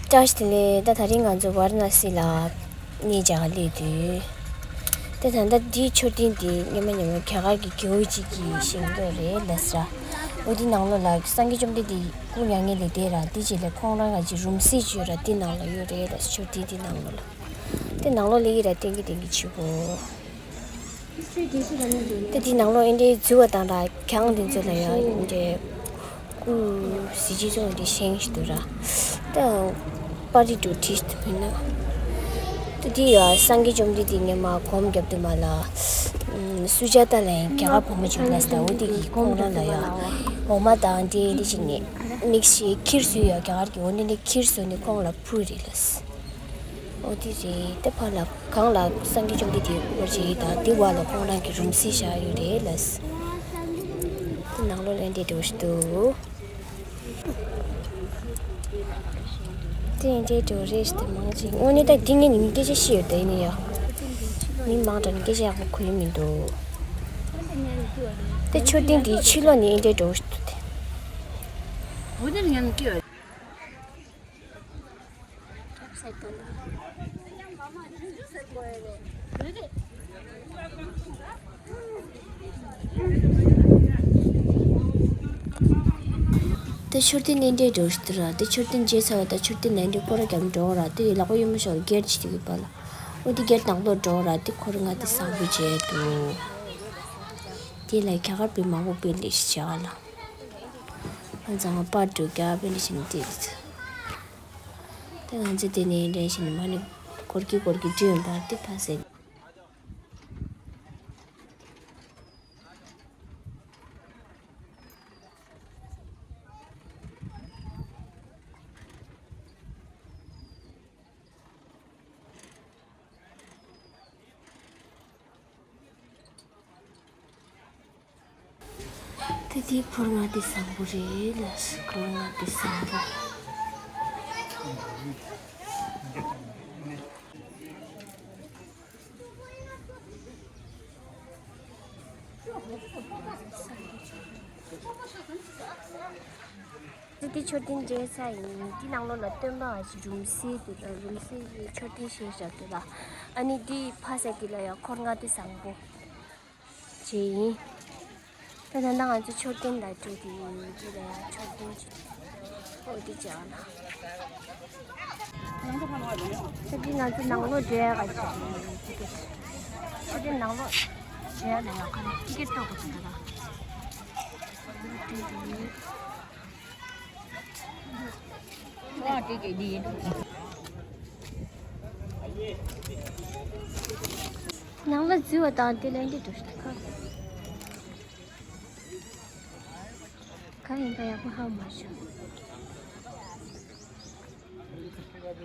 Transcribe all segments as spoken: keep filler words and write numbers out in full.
བཀྲ་ཤིས་བདེ་ལེགས། ད་ད་རིང་ང་ཚོ་ཝཱ་ར་ཎ་སི་ལ་གནས་མཇལ་ག་སླེབས་དུས། ད་ད་ལྟ་འདིའི་མཆོད་རྟེན་འདི་སྔོན་མ་སྔོན་མ་རྒྱ་གར་གྱི་རྒྱལ་པོ་གཅིག་གིས་བཞེངས་ཡོད་རེད་ལབ་ས་ར། འོ་འདི་ནང་ལོགས་ལ་སངས་རྒྱས་བཅོམ་ལྡན་འདས་སྐུ་མྱ་ངན་ལས་འདས་ར། འདི་རྗེས་ལ་ཁོང་རང་ག་ཅིག་རུམ་བསྲེགས་བྱས་ར། འདི་ནང་ལ་ཡོད་རེད་ལབ་ས། མཆོད་རྟེན་འདི་ནང་ལོགས་ལ། འདི་ནང་ལོགས་སླེབས་ཀྱི་ར། བསྟན་གྱི་བསྟན་གྱི་བྱེད་དགོས། ད་འདི་ནང་ལོགས་ཨེ་འདྲའི་འཛུལ་བ་དང་ར། གྱང་འདི་ཚོ་ལ་ཡང་ཨེ་འདྲའི་སྐུ་གཟི་བརྗིད་ཚོ་ཨེ་འདྲའི་བཞེངས་ཤིག་འདུག་ར། ད་པར་རིས་འདྲ་བྲིས་འདུག་མིན་ན། ད་འདི་ཡང་སངས་རྒྱས་བཅོམ་ལྡན་འདས་སྔོན་མ་སྒོམ་རྒྱབ་དུས་མ་ལ། སུ་ཇཱ་ཏ་ལབ་མཁན་རྒྱ་གར་བུ་མོ་ཅིག་ལབ་ས། འོ་འདི་གིས་ཁོང་རང་ལ་ཡང་འོ་མ་དང་འདི་འདི་བྱས་ནས་དམིགས་བྱས་ཁྱེར་སོང་ཡ། རྒྱ་གར་གྱི་འོ་འདི་འདི་ཁྱེར་སོང་ནས་ཁོང་ལ་ཕུལ་རེད་ལབ་ས། འོ་དེ་རེད། དེ་ཕར་ལ་གང་ལ་སངས་རྒྱས་བཅོམ་ལྡན་འདས་སྐུ་བར་བྱེད་དང་དེ་བར་ལ་ཁོང་རང་གི་རུམ་བསྲེགས་བཞག་ཡོད་རེད་ལབ། དེ་ནང་ལོགས་ལ་འདི་འདྲ་ཞིག་འདུག། དེ་འདྲའི་འགྲོ་རེས་དེ་མང་ཅིག་དངོས་གནས་ད་འདི་ངས་ནི་སྐད་ཆ་བཤད་ཡོད་ད་ཡིན་ན་ཡང་། མི་མང་དྲགས་ནས་སྐད་ཆ་ཡག་པོ་གོ་ཡི་མི་འདུག། དེ་མཆོད་རྟེན་འདིའི་ཕྱི་ལོགས་ནས་འདི་འདྲའི་འགྲོ་ཞིག་འདུག་སྟེ། དེ་མཆོད་རྟེན་ནས་འདྲེ་འགྲོ་ཞིག་ཏུ་ར། དེ་མཆོད་རྟེན་མཇལ་ཚར་བ་དང་མཆོད་རྟེན་ནས་འདྲེ་སྐོར་ར་རྒྱབ་འགྲོ་ར། དེ་ལག་པ་གཡོན་མོ་ཞོར་སྒེར་གྱི་དེ་གི་པ་ལ། འོ་དེ་སྒེར་ནང་ལོགས་འགྲོ་ར། དེ་འཁོར་ལྔ་སྡེ་བཟང་པོ་མཇལ་འདུག། དེ་ལ་རྒྱ་གར་པའི་མང་པོ་པའི་ལས་ཤིག་བྱ་བ་ལ། ང་ཚང་མ་པར་འགྲོ་རྒྱ་པའི་ལས་ཤིག་ནི་དེ་དེ། དེ་ང་ཚོ་དེ་ནས་འདྲེན་ཞིག་ནི་མ་ནི་སྒོར་གྱི་སྒོར་གྱི་འདྲེན་པར་དེ་ཕ་སེ། ད་དེ་འཁོར་ལྔ་སྡེ་བཟང་པོ་རེད་ལ། འཁོར་ལྔ་སྡེ་བཟང་པོ། ད་དེ་མཆོད་རྟེན་མཇལ་ས་ཡིན། དེ་ནང་ལོགས་ལ་སྟོན་པ་ཞིག་རུམ་བསྲེགས་འདུག་ད་རུམ་བསྲེགས་ཀྱི་མཆོད་རྟེན་བཞེངས་བཞག་འདུག་ད། ཨ་ནི་དེ་ཕ་ས་དེ་ལ་ཡང་འཁོར་ལྔ་སྡེ་བཟང་པོ་བྱས་ཡིན། ད་ད་ལྟ་ང་ཚོ་མཆོད་རྟེན་ལ་འགྲོ་གི་ཡིན། དེ་ལ་ཡང་མཆོད་རྟེན་ཅིག་འོ་དེ་བྱས་ཨ་ན། ད་དེ་ང་ཚོ་ནང་ལོགས་འགྲོ་ཡ་ག་ཅིག་ཅིག་གི་མཆོད་རྟེན་ནང་ལོགས་འགྲོ་ཡ་ལ་ཡང་ཁ་ན་ཊི་ཀེ་ཊི་གཏོང་དགོས་ཀྱི་འདུག་ད། ནང་ལ་འཛུལ་བ་དང་དེ་ལན་དེ་འགྲོ་ཤི་ཁ། གང་ཡིན་པ་ཡག་པོ་ཧ་མ་ཤོད།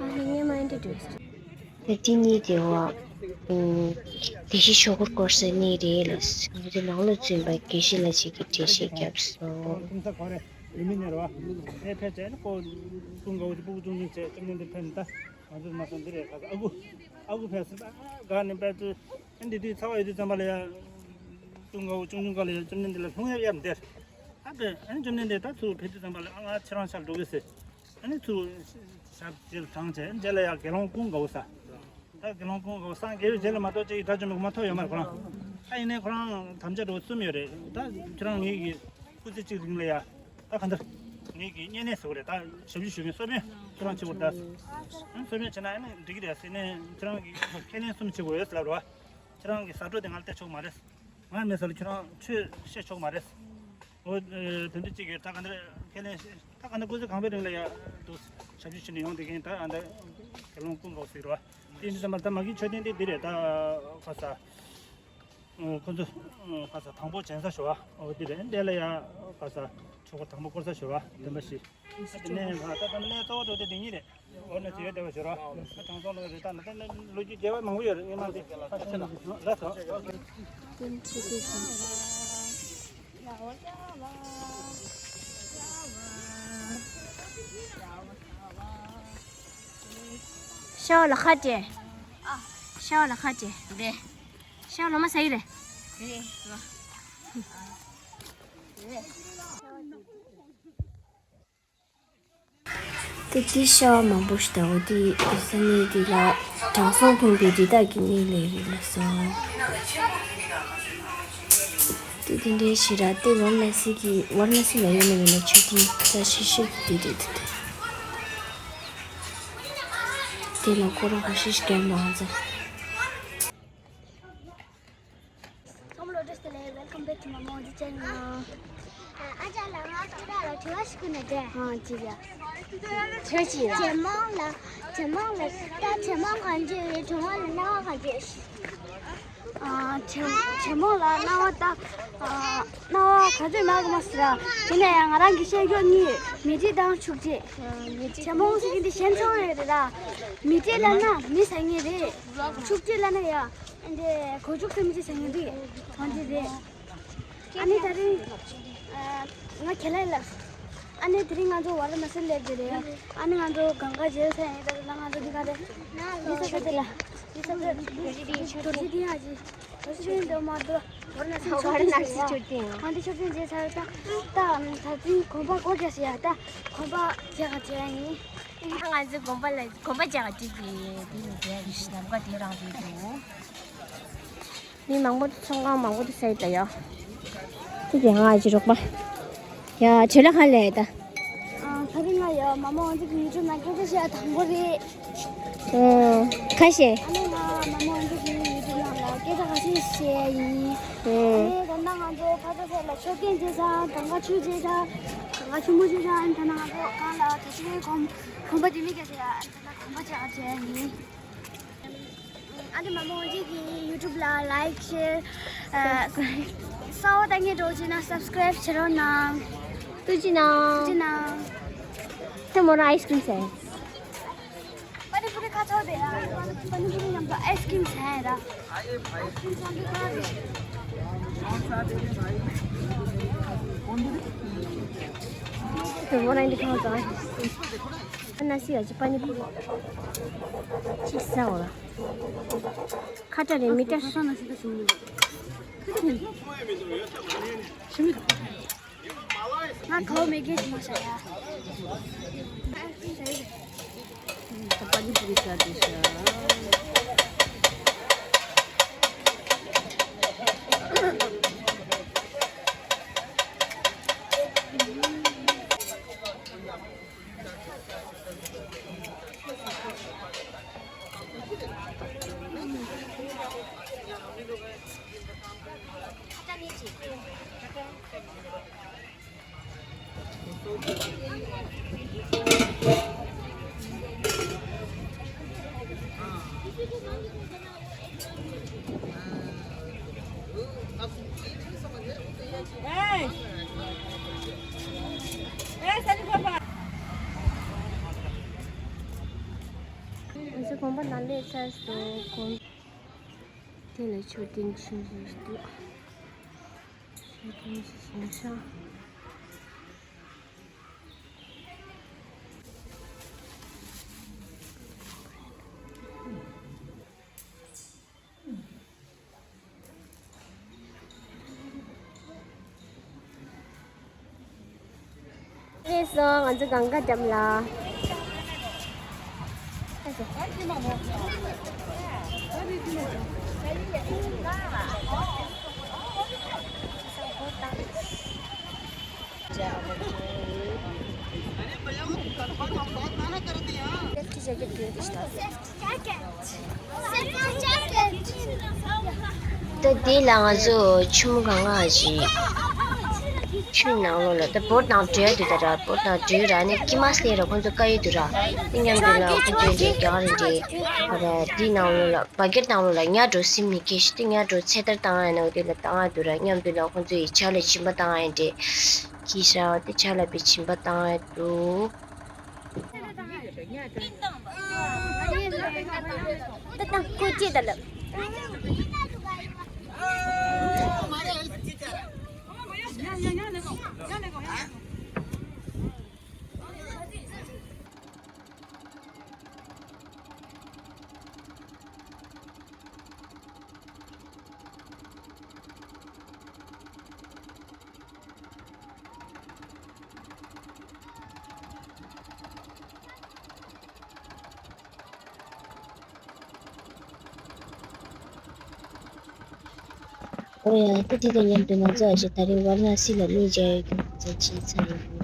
ཨ་ནི་ངས་མ་ཨེ་འདྲ་འགྲོ་ཤི། དེ་གཉིས་དེ་བ། ཨུམ། དགེ་བཤེས་ཆོས་འཁོར་སྐོར་ཟེར་གཉིས་རེད་ལ། ང་ཚོ་ནང་ལ་འཛུལ་བ་དགེ་བཤེས་ལ་ཅིག་གིས་འགྲེལ་བཤད་བརྒྱབ་སོང་། ཡིན་མིན་ནས་རེད་བ། ཨེ་ཕལ་ཆེར་ནི་ཁོ་ཀུན་དགའ་བོ་ཅིག་སྤུ་གུ་ཆུང་ཆུང་བྱས་བཅོམ་ལྡན་འདས་ཕེབས་ནས་ད་ང་ཚོ་མ་སོང་འདི་རེད་ག་ས་ཨ་ཁུ། ཨ་ཁུ་ཕེབས་ཟིན་པ་ག་ནས་ཕེབས་དུས་ཨ་འདི་དུས་ཚ་བ་ཡོད་དུས་ཙམ་པ་ལ་ཡ། ཀུན་དགའ་བོ་ཆུང་ཆུང་སྐབས་ལ་ཡ་བཅོམ་ལྡན་འདས་ལ་ལྷུང་ཡབ་ཡབ་འདིར། ཨ་ཕེབས་ཨ་ནི་བཅོམ་ལྡན་འདས་ད་ཚུར་ཕེབས་དུས་ཙམ་པ་ལ་ཨ་ང་ཁྱེད་རང་ཤར་འགྲོ་གི་ཟེར། ཨ་ནི་ཚུར་ཞབས་རྗེས་ལ་དྲངས་བྱས་རྗེས་ལ་ཡ་དགེ་སློང་ཀུན་དགའ་བོ་ས། ད་དགེ་སློང་ཀུན་དགའ་བོ་སངས་རྒྱས་པའི་རྗེས་ལ་མ་གཏོགས་ཅིག་དགྲ་བཅོམ་པའི་སྐུ་མ་ཐོབ་ཡོད་མ་རེད་ཁོ་རང་། ད་ཡིན་ནའི་ཁོ་རང་དམ་བཅའ་འདྲ་བོ་གསུམ་ཡོད་རེད། ད་ཁྱེད་རང་ངེད་ཀྱི་སྐུ་ཚེ་གཅིག་རིང་ལ་ཡ། ད་ག་འདིར། ངེད་ཀྱི་བསྙེན་གནས་ཟེར་བ་རེད། ད་ཞབས་ཕྱི་ཞུ་མཁན་གསོལ་དཔོན་ཁྱེད་རང་བྱེད་དགོས་རེད་ད། གསོལ་དཔོན་བྱེད་ན་ཡང་འགྲིག་གི་རེད་ཟེར་ནས་ཁྱེད་རང་གི་ཁས་ལེན་གསུམ་བྱེད་དགོས་ཡོད་ཟེར་ལབ་རེད་བ། ཁྱེད་རང་གི་ཟ་འཕྲོ་དེ་ང་ལ་སྟེར་ཆོག་མ་རེད། ང་མེད་ས་ལ་ཁྱོད་རང་ཆོས་བཤད་ཆོག་མ་རེད། འོ། དེ་འདྲ་གཅིག་གིས་ད་ག་འདྲ་ཁས་ལེན་ཞུ། ད་ག་འདྲ་སྐུ་ཚེ་གང་པོའི་རིང་ལ་ཡ་འདུག་ཞབས་ཕྱི་ཞུ་ནས་ཡོང་བསྡད་མཁན་ད་ཨ་འདྲ་དགེ་སློང་ཀུན་དགའ་བོ་ཟེར་བ། དེ་འདྲ་ཙམ་པ་ད་མ་གི་མཆོད་རྟེན་དེ་འདི་རེད་ད། ཁ་ས། ཁོ་ཚོ་ཁ་ས་དང་པོ་བྱོན་ས་ཞུ་བ། འོ་འདི་རེད། འདི་ལ་ཡ་ཁ་ས་ཆོས་འཁོར་དང་པོ་བསྐོར་ས་ཞུ་བ་དེ་འདྲ་ཞིག་དེ་ནས་ད་ལྟ་གནས་གཙོ་བོ་འགྲོ་དེ་འདི་གཉིས་རེད། འོ་ན་ཚེ་བའི་བདེ་བ་ཞུ་རོགས། ཨ་དྲང་སྲོང་ལོ་རེ་ད་ན་ད་ལོ་རྒྱུས་རྒྱས་པ་མང་པོ་ཡོད་རེད། ངས་མ་འདི་ཁ་ཤས་ལ་ར་སོ། ཤ་བ་ལ་ཁ་ཏེ། ཤ་བ་ལ་ཁ་ཏེ། རེད། ཤ་བ་ལ་མ་ཟ་ཡི་རེད། རེད། རེད། དེ་དེ་ཤ་བ་མང་པོ་ཞིག་དང་། འོ་དེ་ས་གནས་དེ་ལ་དྲང་སྲོང་ཕུང་པའི་རི་དྭགས་ཀྱི་གནས་ལས་རེད་ལ་སོང་། དེ་དེ་འདྲའི་ཞེ་དྲག་དེ་ཝཱ་ར་ཎ་སི་གི་ཝཱ་ར་ཎ་སི་ལ་ཡོད་ན་མེད་ན་མཆོད་རྟེན་ས་ཤི་ཤི་དེ་རེད་དེ། དེ་ལ་ཁོ་རང་ཧ་ཤི་ཤི་རྒྱབ་མ་ཧ་ཙ། ཚང་མ་ལོ་བཀྲ་ཤིས་བདེ་ལེགས། Welcome back to my mom's channel. ཨ་ཅག་ལ་ང་ཁྱེད་རང་ལ་དྲི་བ་ཞིག་བསྐུར་ན་འདྲ། ཨ་ཅི་ཡ། དྲི་བ་ཅི་ཡ། ཇེ་མང་ལ་ཇེ་མང་ལ་ད་ཇེ་མང་གང་ཅི་ཡོད། ཇེ་མང་ལ་སྣང་བ་གང་ཅི་ཡོད། ཨ་ཇེ་ཇེ་མང་ལ་སྣང་བ་ད་ཨ་སྣང་བ་ག་ཚོད་མང་གི་མ་ཟེར་ར། དེ་ནས་ཡང་ང་རང་གི་ཤེས་རྒྱུ་གཉིས། མེ་འཁྲིད་དང་ཕྱུགས་འཁྲིད། ཇེ་མང་ཟེར་གྱི་འདི་གཞན་ཚོ་ཡོད་རེད་ད། མེ་འཁྲིད་ལབ་ན་མི་ཟ་མཁན་རེད། ཕྱུགས་འཁྲིད་ལབ་ན་ཡ། འདི་གོ་ཕྱུགས་ཟེར་མི་ཅིག་ཟ་མཁན་འདུག་འོ་འདི་རེད། ཨ་ནི་དེ་རིང་ང་ཁྱེད་ལ་ལབ། ཨ་ནི་དེ་རིང་ང་ཚོ་ཝཱ་ར་ཎ་སི་སླེབས་ཀྱི་རེད། ཨ་ནི་ང་ཚོ་གངྒཱ་མཇལ་ས་ཡིན། ད་ལྟ་ང་ཚོ་འདི་ག་རེད། འདི་ས་ས་དེ་ལ། འདི་ས་ས་རྡོ་རྗེ་གདན། རྡོ་རྗེ་གདན་ཡ་ཅི། རྡོ་རྗེ་གདན་འདི་མ་འདུག་ཝཱ་ར་ཎ་སི་མཆོད་རྟེན་ཟེར་ཡ། ཨ་འདི་མཆོད་རྟེན་མཇལ་ཚར། ད་ད་ད་དུང་གོམ་པ་སྒོ་རྒྱག་ཟེར་ཡ། ད་གོམ་པ་རྒྱག་ག་བྱེད་ཡ་ཡིན། ང་ཚོ་གོམ་པ་ལ་གོམ་པ་རྒྱག་ག་བྱེད་ཀྱི་དེ་ནི་དེ་ཡ་གི་ལམ་ཁ་དེ་རང་དེ་འདུག་མི་མང་པོ་ཚོང་ཁང་མང་པོ་དུ་ས་ཡི་ད་ཡ། ཁྱེད་ཀྱི་ཧང་ཨ་ཅི་རོགས་པ། ཡ་ཆེ་ལ་ཧ་ལས་ད། ཨ་ཕ་རི་ང་ཡ་མ་མོ་ཨ་ཅི་གི་ཡུ་ཊུབ་ནང་སྐད་ཆ་བཤད་དང་པོ་རེད། ཨོ། ཁ་ཤས། ཨ་ནི་ང་མ་མོ་ཨ་ཅི་གི་ཡུ་ཊུབ་ནང་ལ་སྐད་ཆ་ཁ་ཤས་བཤད་ཡིན། ཨ་ཨོ། ནི་ད་ལྟ་ང་ཚོ་ཕ་ཚ་ཚ་ལ་མཆོད་རྟེན་བྱེད་ས། གངྒཱ་ཆུ་བྱེད་ས། གངྒཱ་ཆུ་མོ་བྱེད་ས། ཨ་ནི་ད་ལྟ་ང་ཚོ་གང་ལ་ད་ཅི་གོམ་གོམ་པ་དེ་མི་སྐད་ཆ་ཡ། ཨ་ནི་ད་ལྟ་གོམ་པ་བྱེད་ཨ་བྱེད་ཡིན། ཨ་ནི་མ་མོ་ཨ་ཅི་གི་ཡུ་ཊུབ་ལ་ལའིཀ་ཤེར་ཨ་གསར་པ་ལྟ་མཁན་འདྲ་བོ་ཅིག་ན་སབ་སི་ཀ་རའིབ་བྱེད་རོགས་གནང་། ཐུགས་རྗེ་གནང་། ཐུགས་རྗེ་གནང་། ད་མོ་རང་ཨའི་སི་ཀྲིམ་ཟ་ཡིན། པ་ནི་པུ་རི་ཁ་ཚོར་དེ་ར། པ་ནི་པུ་རི་མཉམ་དུ་ཨའི་སི་ཀྲིམ་ཟ་ཡིན་ར། ཨའི་སི་ཀྲིམ་ཟ་གི་ཁ་རེད། དེ་མོ་རང་འདི་ཁ་ཚོར། ཨ་ན་སི་ཡ་ཅི་པ་ནི་པུ་རི་ཅི་ཟ་འོ་ལ། ཁ་བྲལ་རེད་མི་བྲལ། ང་གའོ་མེ་གེ་ཞིག་མ་བྱ་ཡ། ང་ཚོ་དགོན་པ་ནང་སླེབས་ཚར་སོང་། དགོན་དེ་ལ་མཆོད་རྟེན་ཆུང་ཆུང་ཞིག་འདུག་མཆོད་རྟེན་ཞིག་བཞེངས་ཤག་ཨེ་སོང་ང་ཚོ་གང་ག་འགྲམ་ལ། ད་དེ་ལ་ང་ཚོ་ཆུ་མོ་གང་ག་ཞིག་ཆུའི་ནང་ལོགས་ལ་ད་བོ་ཊི་ནང་འགྲོ་ཡ་དུས་ད་ར་བོ་ཊི་ནང་འགྲོ་ར་ནས་ཀི་མ་སླེ་ར་ཁོང་ཚོ་དཀའ་ཡོད་དུ་ར་དེ་མཉམ་དུ་ལ་ཁོང་ཚོ་འདི་རྒྱ་གར་འདི་ཨ་ར་དེའི་ནང་ལོགས་ལ་བ་སྒེར་ནང་ལོགས་ལ་ཉལ་འགྲོ་སེམས་མི་སྐྱིད་ཤི་དེ་ཉལ་འགྲོ་ཚེ་ཐར་བཏང་ཡ་ནང་དེ་ལ་བཏང་ཡ་དུ་ར་མཉམ་དུ་ལ་ཁོང་ཚོ་ཡི་ཆ་ལ་སྦྱིན་པ་བཏང་ཡ་འདྲེ་ཁྱི་ཤ་བ་དེ་ཆ་ལ་བའི་སྦྱིན་པ་བཏང་ཡ་དུ། ད་ད་ཁོ་ཅི་ད་ལབ། ཨོ་ཡ། ད་དེ་དང་མཉམ་དུ་ང་ཚོ་ཨ་ཅེ་ད་རིང་ཝཱ་ར་ཎ་སི་ལ་གནས་མཇལ་ཡོད་རྒྱུ་ང་ཚོ་བྱས་ཚར་ཡོད་རྒྱུ།